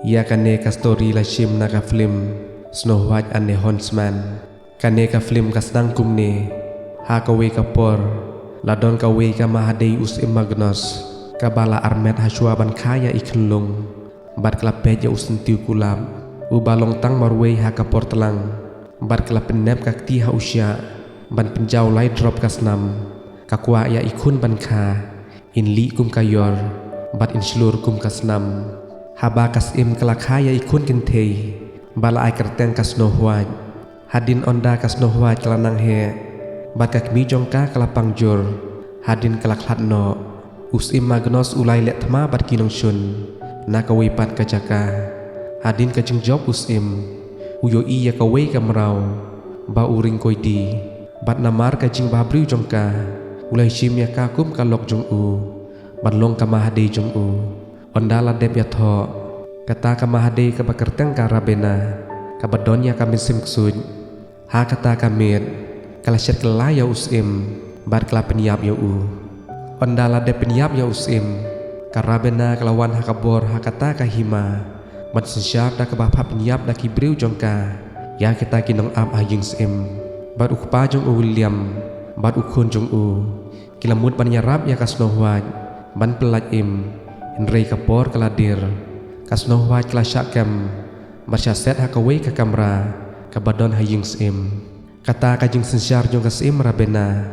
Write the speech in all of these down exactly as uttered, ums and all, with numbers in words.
Ïa kane ka story la shim na ka film Snow White and the Huntsman. Kane ka film ka sdang kumne: ha kawei ka por, la don kawei ka mahadei u syiem Magnus, kaba la armet hashwa ban kha ïa i khunlung. Bad ka la peit ïa u syntiew kulap, uba long tang marwei ha ka por tlang. Bad ka la pynnep ka kti ha u shiah, ban pynjaw lai drop ka snam. Ka kwah ïa i khun ban kha, in lieh kum ka ïor, bad in shlur kum ka snam. Haba ka syiem ka la kha ïa i khun kynthei, ba la ai kyrteng ka Snow White. Hadien ynda ka Snow White ka la nang heh, bad ka kmie jong ka ka la pang jur. Hadien ka la khlad noh, u syiem Magnus u la ïaleh thma bad ki nongshun na kawei pat ka jaka. Hadien ka jingjop u syiem, u ïohi ïa kawei ka mraw, ba u ring koidi. Bad namar ka jingbhabriew jong ka, u la shim ïa ka kum ka lok jong u, ban long ka mahadei jong u. Ynda la dep ïathoh, kata ka mahadei kaba kyrteng ka Ravenna, kaba don ïa ka mynsiem ksuid, ha kata ka miet, ka la shet kylla ïa u syiem, bad ka la pynïap ïa u. Ynda la dep pynïap ïa u syiem, ka Ravenna ka la wan ha ka bor ha kata ka hima, ban synshar da kaba phah pynïap da ki briew jong ka ïa kita ki nongap ha ïing syiem. Bad u kpa jong u William, bad u khun jong u, ki la mut ban ïarap ïa ka Snow White ban pyllait im, hynrei ka por ka la dier. Ka Snow White ka la shah kem, bad shah set ha kawei ka kamra kaba don ha ïing syiem. Kata ka jingsynshar jong ka syiem Ravenna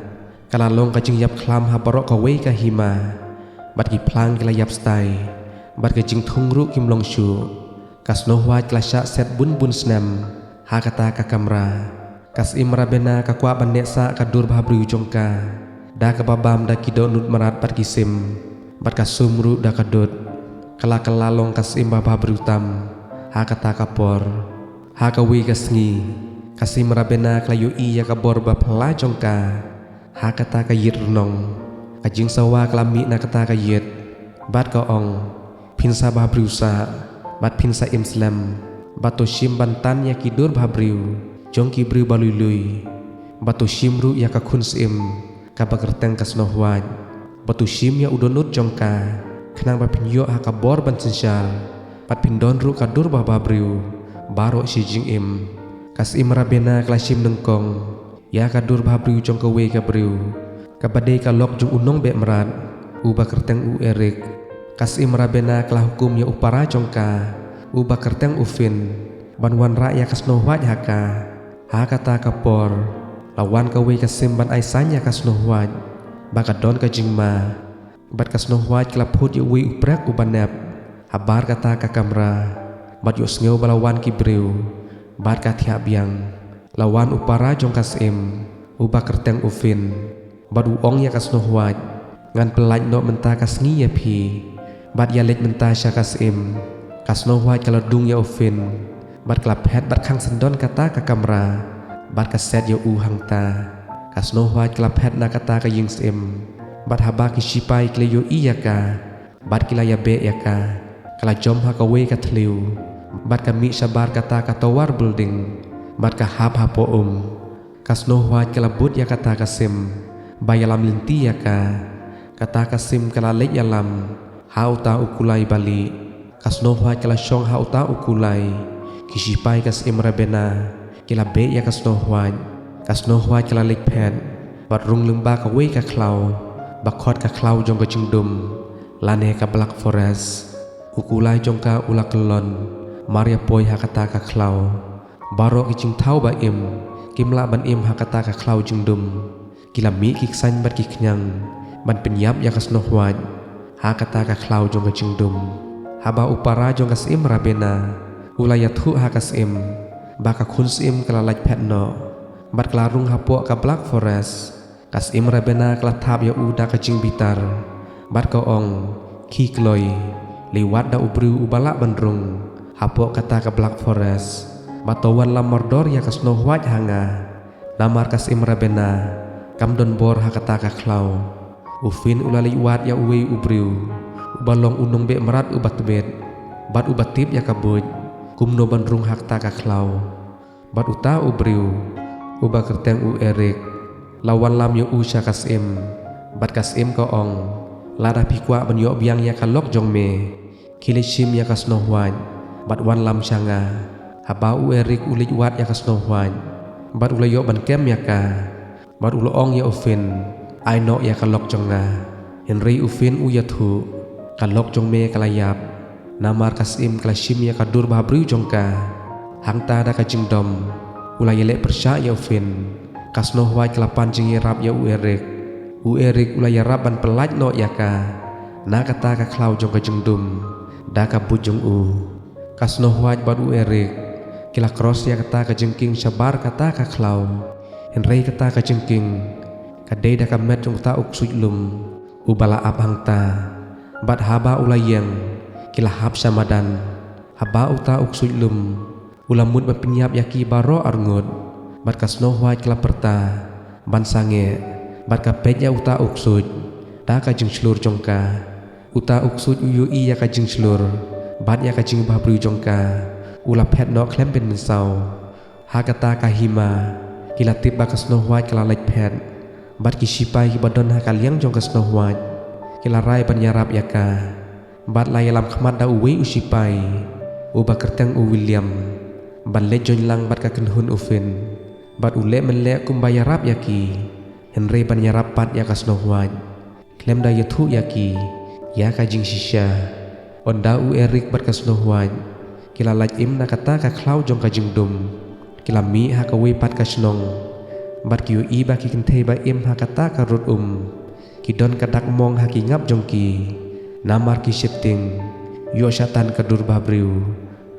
ka la long ka jingïap khlam ha baroh kawei ka hima, bad ki phlang ki la ïap stai, bad ka jingthung ruh kim long shuh. Ka Snow White ka la shah set bun bun snem ha kata ka kamra. Ka syiem Ravenna ka kwah ban neh sah ka dur bhabriew jong ka da kaba bam da ki dohnud mrad bad ki sim, bad ka sum ruh da ka dud. Ka la kylla long ka syiem ba bhabriew tam ha kata ka por. Ha kawei ka sngi, ka syiem Ravenna ka la ïohi ïa ka bor ba phylla jong ka ha kata ka ïit rnong. Ka jingsawa ka la mih na kata ka ïit, bad ka ong: Phin sa bhabriew sah, bad phin sa im slem, bad to shim ban tan ïa ki dur bhabriew jong ki briew ba lui lui. Bad to shim ruh ïa ka khun syiem kaba kyrteng ka Snow White, bad to shim ïa u dohnud jong ka, khnang ba phin ïoh ha ka bor ban synshar, bad phin don ruh ka dur ba bhabriew baroh shi jingim. Ka syiem Ravenna ka la shim nyngkong ïa ka dur bhabriew jong kawei ka briew, kaba dei ka lok jong u nongbeh mrad, uba kyrteng u Eric. Ka syiem Ravenna ka la hukum ïa u para jong ka, uba kyrteng u Finn, ban wanrah ïa ka Snow White ha ka. Ha kata ka por, la wan kawei ka sim ban ai sign ïa ka Snow White ba ka don ka jingma. Bad ka Snow White ka la phut ïa uwei u prek uba nep habar kata ka kamra, bad ïohsngew ba la wan ki briew, bad ka thiah biang. La wan u para jong ka syiem, uba kyrteng u Finn, bad u ong ïa ka Snow White: Ngan pyllait noh mynta ka sngi ïa phi, bad ïaleit mynta sha ka syiem. Ka Snow White ka la dung ïa u Finn, bad ka la phet bad khang syndon kata ka kamra, bad ka set ïa u hangta. Ka Snow White ka la phet na kata ka ïing syiem, bad haba ki shipai ki la ïohi ïa ka, bad ki la ïabeh ïa ka, ka la jump ha kawei ka thliew, bad ka mih shabar kata ka tower building, bad ka hap hapoh um. Ka Snow White ka la bud ïa kata ka sim ba ïalam lynti ïa ka. Kata ka sim ka la leit ïalam ha uta u kulai ba lieh. Ka Snow White ka la shong ha uta u kulai. Ki shipai ka syiem Ravenna ki la beh ïa ka Snow White. Ka Snow White ka la leit phet bad rung lyngba kawei ka khlaw ba khot ka khlaw jong ka jingdum, lane ka Black Forest. U kulai jong ka u la kyllon mar ïa poi ha kata ka khlaw. Baroh ki jingthaw ba im kim lah ban im ha kata ka khlaw jingdum. Ki la mih ki ksain bad ki khñiang ban pynïap ïa ka Snow White ha kata ka khlaw jong ka jingdum. Haba u para jong ka syiem Ravenna u la ïathuh ha ka syiem ba ka khun syiem ka la lait phet noh, bad ka la rung hapoh ka Black Forest, ka syiem Ravenna ka la thap ïa u da ka jingbitar, bad ka ong: Khie kloi, leit wad da u briew uba lah ban rung hapoh kata ka Black Forest, bad to wallam mardor ïa ka Snow White ha nga. Namar ka syiem Ravenna kam don bor ha kata ka khlaw. U Finn u la leit wad ïa uwei u briew uba long u nongbeh mrad uba tbit, bad uba tip ïa ka buit kumno ban rung ha kata ka khlaw. Bad uta u briew uba kyrteng u Eric, la wallam ïa u sha ka syiem. Bad ka syiem ka ong: Lada phi kwah ban ïoh biang ïa ka lok jong me, khie leit shim ïa ka Snow White. bad wanlam sha nga. Haba u Eric u leit wad ïa ka Snow White bad u la ïoh ban kem ïa ka, bad u la ong ïa u Finn, ai noh ïa ka lok jong nga. Hynrei u Finn u ïathuh, ka lok jong me ka la ïap. Namar ka Syiem ka la shim ïa ka dur bhabriew jong ka. Hangta da ka jingdom, u la ïaleh pyrshah ïa u Finn. Ka Snow White ka la pan jingïarap ïa u Eric. U Eric u la ïarap ban pyllait noh ïa ka na kata ka khlaw jong ka jingdum da ka buit jong u. Ka Snow White bad u Eric ki la cross ïa kata ka jingkieng shabar kata ka khlaw. Hynrei kata ka jingkieng ka dei da ka met jong uta u ksuid lum uba la ap hangta. Bad haba u la ïeng, ki la hap sha madan. Haba uta u ksuid lum u la mut ban pynïap ïa ki baroh arngut, bad ka Snow White ka la pyrta ban sangeh, bad ka peit ïa uta u ksuid da ka jingshlur jong ka. Uta u ksuid u ïohi ïa ka jingshlur bad ïa ka jingbhabriew jong ka. U la phet noh khlem pynmynsaw. Ha kata ka hima, ki la tip ba ka Snow White ka la leit phet. Bad ki shipai kiba don ha ka liang jong ka Snow White ki la rai ban ïarap ïa ka. Bad la ïalam khmat da uwei u shipai uba kyrteng u William ban leit join lang bad ka kynhun u Finn. Bad u leh mynleh kumba ïarap ïa ki, hynrei ban ïarap pat ïa ka Snow White khlem da ïathuh ïa ki ïa ka jingshisha. Ynda u Eric bad ka Snow White ki la lait im na kata ka khlaw jong ka jingdum, ki la mih ha kawei pat ka shnong. Bad ki ïohi ba ki kynthei ba im ha kata ka rud um ki don ka dak mong ha ki ngap jong ki. Namar ki sheptieng ïoh shah tan ka dur bhabriew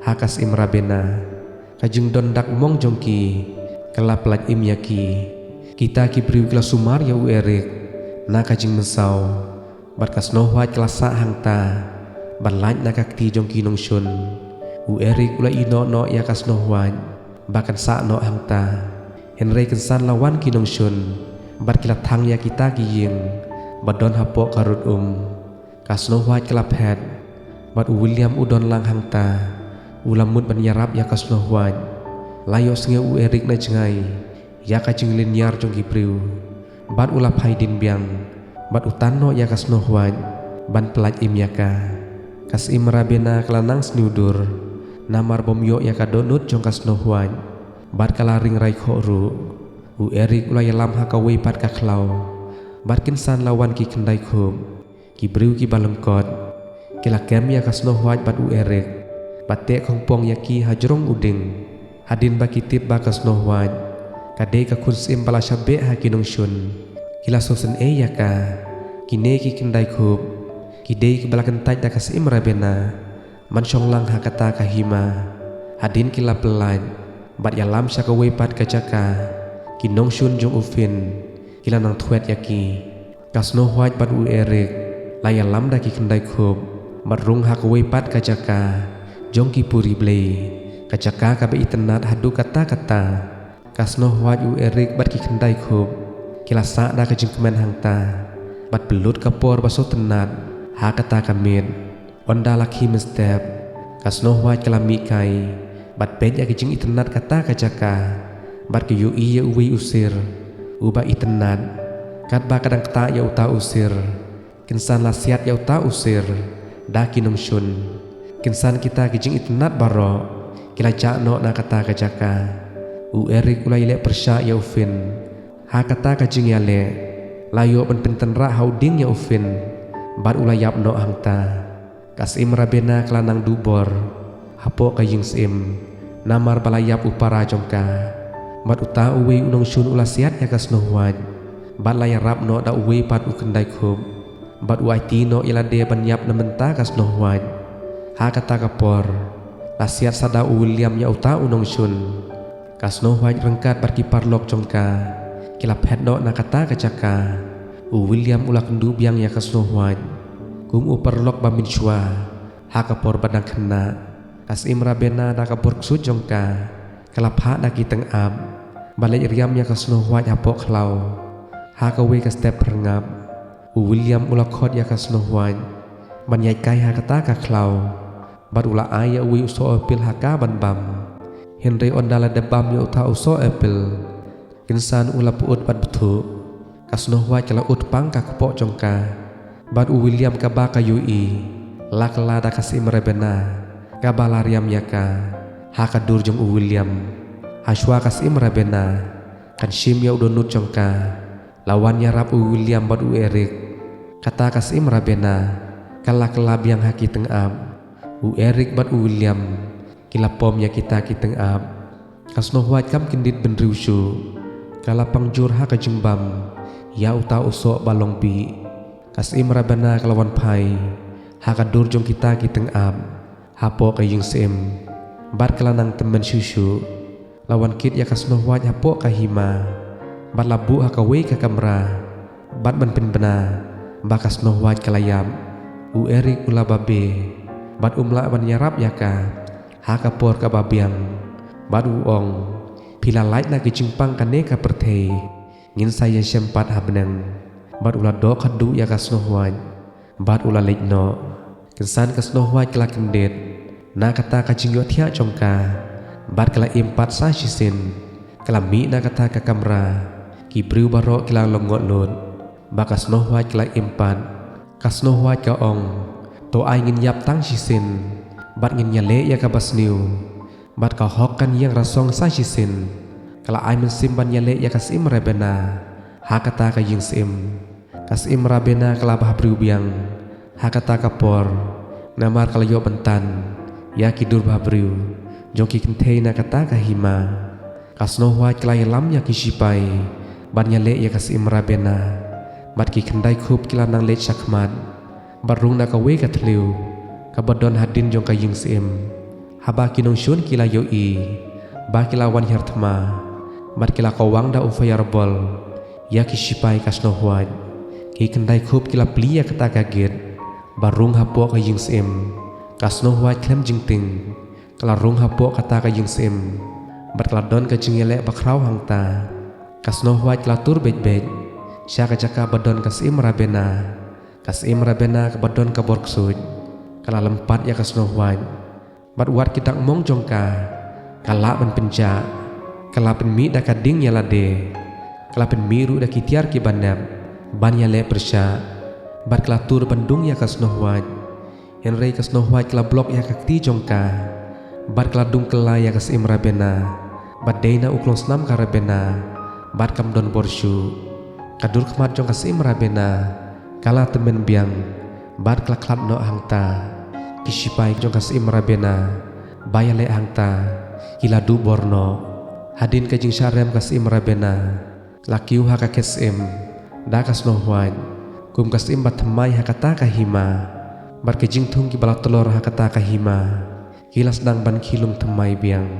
ha ka Syiem Ravenna. Ka jingdon dak mong jong ki ka la pyllait im ïa ki. Kita ki briew ki la sumar ïa u Eric na ka jingmynsaw. Bad ka Snow White ka la sah hangta ban lait na ka kti jong ki nongshun. U Eric u la ïehnoh noh ïa ka Snow White ba kan sah noh hangta. Hynrei kynsan la wan ki nongshun bad ki la thang ïa kita ki ïing ba don hapoh ka rud um. Ka Snow White ka la phet bad u William u don lang hangta. U la mut ban ïarap ïa ka Snow White. La ïohsngew u Eric na jngai ïa ka jinglynñiar jong ki briew, bad u la phai dien biang bad u tan noh ïa ka Snow White ban pyllait im ïa ka. Ka Syiem Ravenna ka la nang sniew dur. Namar bym ïoh ïa ka dohnud jong ka Snow White bad ka la ring raikhoh ruh. U Eric u la ïalam ha kawei pat ka khlaw bad kynsan la wan ki khyndai khup. Ki briew kiba lyngkot ki la kem ïa ka Snow White bad u Eric bad teh khongpong ïa ki ha jrong u dieng. Hadien ba ki tip ba ka Snow White ka dei ka khun syiem ba la shah beh ha ki nongshun, ki la sngewsynei ïa ka. Kine ki khyndai khup ki dei kiba la kyntait da ka Syiem Ravenna ban shong lang ha kata ka hima. Hadien ki la pyllait bad ïalam sha kawei pat ka jaka, ki nongshun jong u Finn ki la nang thwet ïa ki. Ka Snow White bad u Eric la ïalam da ki khyndai khup bad rung ha kawei pat ka jaka jong ki puri blei, ka jaka kaba itynnad haduh katta katta. Ka Snow White, u Eric bad ki khyndai khup ki la sah da ka jingkmen hangta bad pynlut ka por ba sngewtynnad ha kata ka miet. Ynda la khie mynstep, ka Snow White ka la mih kai bad peit ïa ka jingitynnad kata ka jaka, bad ka ïohi ïa uwei u sir uba itynnad. Katba ka dang ktah ïa uta u sir, kynsan la siat ïa uta u sir da ki nongshun. Kynsan kita ki jingitynnad baroh ki la jah noh na kata ka jaka. U Eric u la ïaleh pyrshah ïa u Finn. Ha kata ka jingïaleh, la ïoh ban pyntynrah ha u dieng ïa u Finn bad u la ïap noh hangta. Ka Syiem Ravenna ka la nang duh bor hapoh ka ïing syiem namar ba la ïap u para jong ka. Bad uta uwei u nongshun u la siat ïa ka Snow White bad la ïarap noh da uwei pat u khyndai khup, bad u aiti noh ïa lade ban ïap na bynta ka Snow White. Ha kata ka por, la siat sa da u William ïa uta u nongshun. Ka Snow White ryngkat bad ki paralok jong ka ki la phet noh na kata ka jaka. U William u la kynduh biang ïa ka Snow White kum u paralok ba mynshuwa ha ka por ba dang khynnah. Ka Syiem Ravenna da ka bor ksuid jong ka, ka la phah da ki tyngab ban leit riam ïa ka Snow White hapoh khlaw. Ha kawei ka step phyrngap, u William u la khot ïa ka Snow White ban ïaid kai ha kata ka khlaw. Bad u la ai ïa uwei u soh apple ha ka ban bam. Hynrei ynda la dep bam ïa uta u soh apple, kynsan u la pyut bad bthuh. Ka Snow White ka la ud pang ka kpoh jong ka. Bad u William kaba ka ïohi, la kylla da ka Syiem Ravenna kaba la riam ïa ka ha ka dur jong u William. Hashwa ka Syiem Rabeina kan shim ïa u dohnud jong ka. La wan ïarap u William bad u Eric. Kata ka Syiem Rabeina ka la kylla biang ha ki tyngab. U Eric bad u William ki la pom ïa kita ki tyngab. Ka Snow White kam kyndit bynriew shuh. Ka la pang jur ha ka jingbam ïa uta u soh ba long bih. Ka Syiem Rabeina ka la wan phai ha ka dur jong kita ki tyngab hapoh ka ïing syiem bad ka la nang tymmen shuh shuh. La wan kit ïa ka Snow White hapoh ka hima bad la buh ha kawei ka kamra bad ban pynbna ba ka Snow White ka la ïap. U Eric u la babe bad um lah ban ïarap ïa ka ha ka por kaba biang bad u ong, phi la lait na ki jingpang kane ka pyrthei, ngin sa ïashem pat ha bneng. Bad u la doh khatduh ïa ka Snow White bad u la leit noh. Kynsan ka Snow White ka la kyndit na kata ka jingïohthiah jong ka bad ka la im pat sa shisien. Ka la mih na kata ka kamra, ki briew baroh ki la lyngngoh lut ba ka Snow White ka la im pat. Ka Snow White ka ong, to ai ngin ïap tang shisien bad ngin ïaleh ïa kaba sniew. Bad ka hok kan ïeng rasong sa shisien. Ka la ai mynsiem ban ïaleh ïa ka Syiem Rabeina ha kata ka ïing syiem. Ka Syiem Rabeina ka la bhabriew biang ha kata ka por, namar ka la ïoh ban tan ïa ki dur bhabriew jong ki kynthei na kata ka hima. Ka Snow White ka la ïalam ïa ki shipai ban ïaleh ïa ka Syiem Rabeina. Bad ki khyndai khup ki la nang leit shakhmat bad rung na kawei ka thliew kaba don hadien jong ka ïing syiem. Haba ki nongshun ki la ïohi ba ki la wan hiar thma bad ki la kawang da u fireball ïa ki shipai ka Snow White. Ki khyndai khup ki la plie ïa kata ka gate ba rung hapoh ka ïing syiem. Ka Snow White khlem jingtieng ka la rung hapoh kata ka ïing syiem bad ka la don ka jingïaleh bakhraw hangta. Ka Snow White ka la tur beit beit sha ka jaka ba don ka Syiem Rabeina. Ka Syiem Rabeina kaba don ka bor ksuid ka la lympat ïa ka Snow White. Bad wat ki dak mong jong ka ka lah ban pynjah. Ka la pynmih da ka ding ïa lade. Ka la pynmih ruh da ki tiar kiba nep ban ïaleh pyrshah. Bad ka la tur ban dung ïa ka Snow White. Hynrei ka Snow White ka la block ïa ka kti jong ka bad ka la dung kylla ïa ka Syiem Rabeina. Bad dei na u klongsnam ka Rabeina bad kam don bor shuh. Ka dur khmat jong ka Syiem Rabeina ka la tymmen biang bad ka la khlad noh hangta. Ki shipai jong ka Syiem Rabeina ba ïaleh hangta ki la duh bor noh. Hadien ka jingshah rem ka Syiem Rabeina la kiew ha ka khet syiem da ka Snow White kum ka syiem ba thymmai ha kata ka hima. Bad ki jingthung kiba la tlor ha kata ka hima ki la sdang ban khih lung thymmai biang.